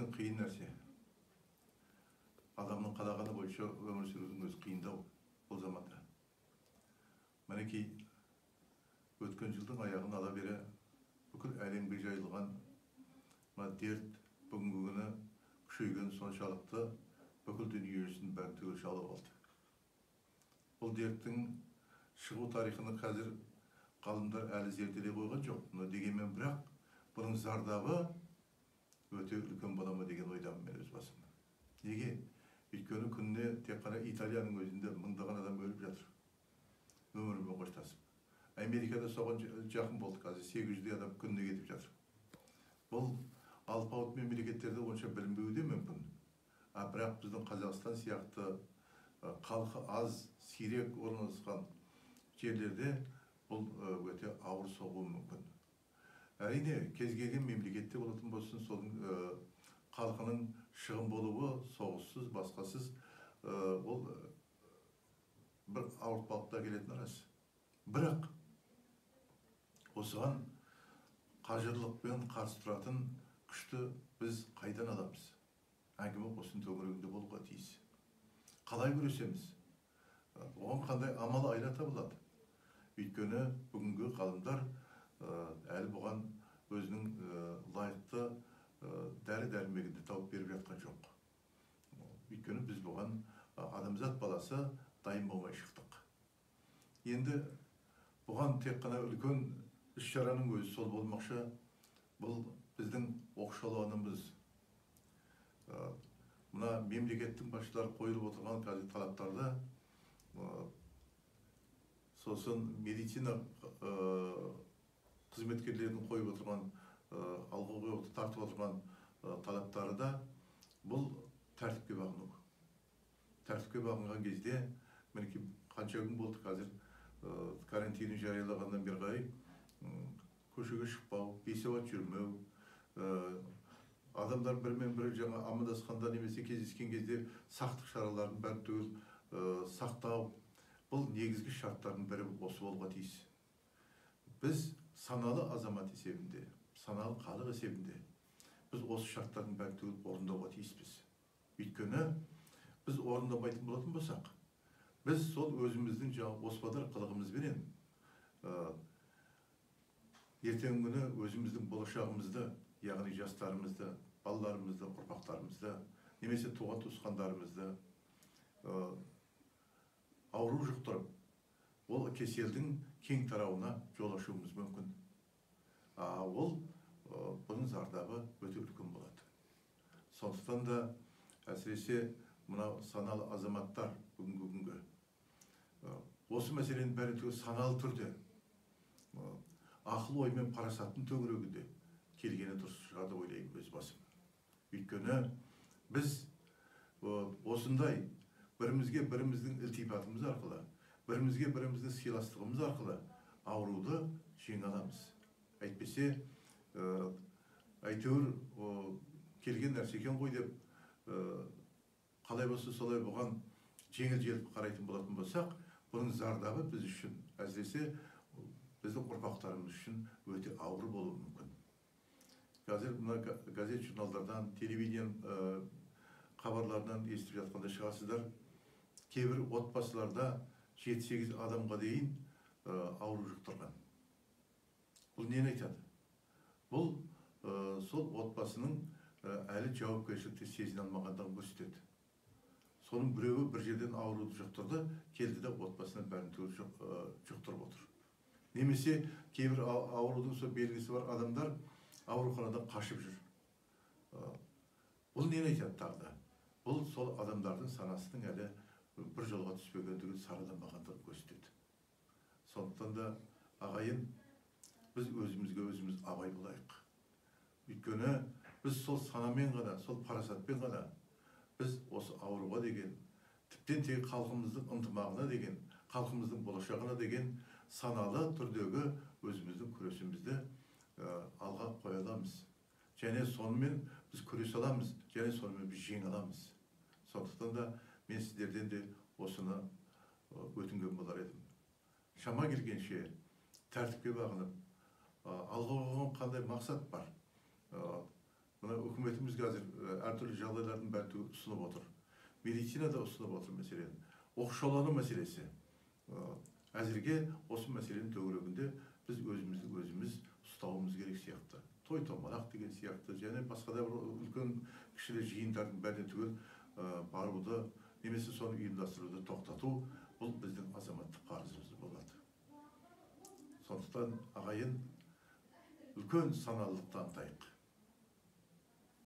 деген қиын нәрсе. Адамның қалағаны бойынша өмір сүрудің өзі қиындау бұл заманда. Мінекей, өткен жылдың аяғын ала бере бүкіл әлемге жайылған мына дерт бүгінгі күні күшейген соншалықты бүкіл дүние жүзін бәрін түгел шаулап алды. Бұл дерттің шығу тарихını қазір ғалымдар әлі зерделей қойған жоқ. Но дегенмен бірақ бұның зардабы өте үлкен бола ма деген ойдамын мен өз басым. Неге? Өйткені күніне тек қана Италияның өзінде мыңдаған адам өліп жатыр. Өмірімен қоштасып. Америкада соған жақын болды, қазір 800 адам күніне кетіп жатыр. Бұл алпауыт мемлекеттерде онша білінбеуі де мүмкін. А бірақ біздің Қазақстан сияқты халқы аз, сирек орналасқан жерлерде бұл өте ауыр соғуы мүмкін. Әрине, кез келген мемлекетте болатын болсын, соның халқының шығын болуы соғыссыз, басқасыз, ол бір ауыртпалықта келетін рас. Бірақ осыған қажырлықпен қарсы тұратын күшті біз қайдан аламыз? Әңгіме осының төңірегінде болуға тиіс. Қалай күресеміз? Оған қандай амал айла табылады? Өйткені бүгінгі ғалымдар әлі бұған өзінің лайықты дәрі-дәрмегін де тауып беріп жатқан жоқ. Өйткені біз бұған адамзат баласы дайын болмай шықтық. Енді бұған тек қана үлкен іс-шараның өзі сол болмақшы, бұл біздің оқшауланымыз. Мына мемлекеттің басшылары қойылып отырған қазір талаптарды, сосын медицина қызметкерлерінің қойып отырған, алға қойып тартып отырған талаптары да бұл тәртіпке бағыну. Тәртіпке бағынған кезде, мінекей қанша күн болды қазір карантинін жариялағаннан бері қарай көшеге шықпау, бейсауат жүрмеу, адамдар бірімен бірі жаңа амандасқанда немесе кездескен кезде сақтық шараларын бәрін түгел сақтау, бұл негізгі шарттардың бірі осы болуға тиіс. Біз саналы азамат есебінде, саналы халық есебінде біз осы шарттардың бәрін түгел орындауға тиіспіз. Өйткені біз орындамайтын болатын болсақ, біз сол өзіміздің жаңа оспадар қылығымызбенен ертеңгі күні өзіміздің болашағымызды, яғни жастарымызды, балаларымызды, ұрпақтарымызды, немесе туған туысқандарымызды ауру жұқтырып, ол кеселдің кең тарауына жол ашуымыз мүмкін. Ол бұның зардабы өте үлкен болады. Сондықтан да әсіресе мынау саналы азаматтар бүгінгі күнгі осы мәселенің бәрі түгел саналы түрде ақыл ой мен парасаттың төңірегінде келгені дұрыс шығар деп ойлаймын өз басым. Өйткені біз осындай бірімізге біріміздің ілтипатымыз арқылы, бірімізге біріміздің сыйластығымыз арқылы ауруды жеңе аламыз. Әйтпесе, әйтеуір келген нәрсе екен ғой деп қалай болса солай бұған жеңіл желпі қарайтын болатын болсақ, бұның зардабы біз үшін, әсіресе біздің ұрпақтарымыз үшін өте ауыр болуы мүмкін. Қазір мына газет журналдардан, телевидение хабарларынан естіп жатқанда шығарсыздар, кейбір отбасыларда 7-8 адамға дейін ауру жұқтырған. Бұл нені айтады? Бұл сол отбасының әлі жауапкершілікті сезіне алмағандығын көрсетеді. Соның біреуі бір жерден ауруды жұқтырды, келді де отбасының бәрін түгел жұқтырып отыр. Немесе кейбір аурудың сол белгісі бар адамдар ауруханадан қашып жүр. Бұл нені айтады тағы да? Бұл сол адамдардың санасының әлі бір жолға түспегендігін, сараланбағандығын көрсетеді. Сондықтан да ағайын, біз өзімізге өзіміз абай болайық. Өйткені біз сол санамен ғана, сол парасатпен ғана біз осы ауруға деген, тіптен тек халқымыздың ынтымағына деген, халқымыздың болашағына деген саналы түрдегі өзіміздің күресімізді алға қоя аламыз. Және сонымен біз күресе аламыз, және сонымен біз жеңе аламыз. Сондықтан да мен сіздерден де осыны өтінген болар едім. Шама келгенше тәртіпке бағынып, алға қойған қандай мақсат бар, Мына үкіметіміз қазір әртүрлі жағдайлардың бәрін ұсынып отыр. Медицина да ұсынып отыр мәселені. Оқшаулану мәселесі. Әзірге осы мәселенің төңірегінде біз өзімізді өзіміз ұстауымыз керек сияқты. Той томалақ деген сияқты және басқа да бір үлкен кішілі жиындардың бәріне түгел баруды немесе соны ұйымдастыруды тоқтату бұл біздің азаматтық парызымыз болады. Сондықтан, ағайын, үлкен саналылық танытайық.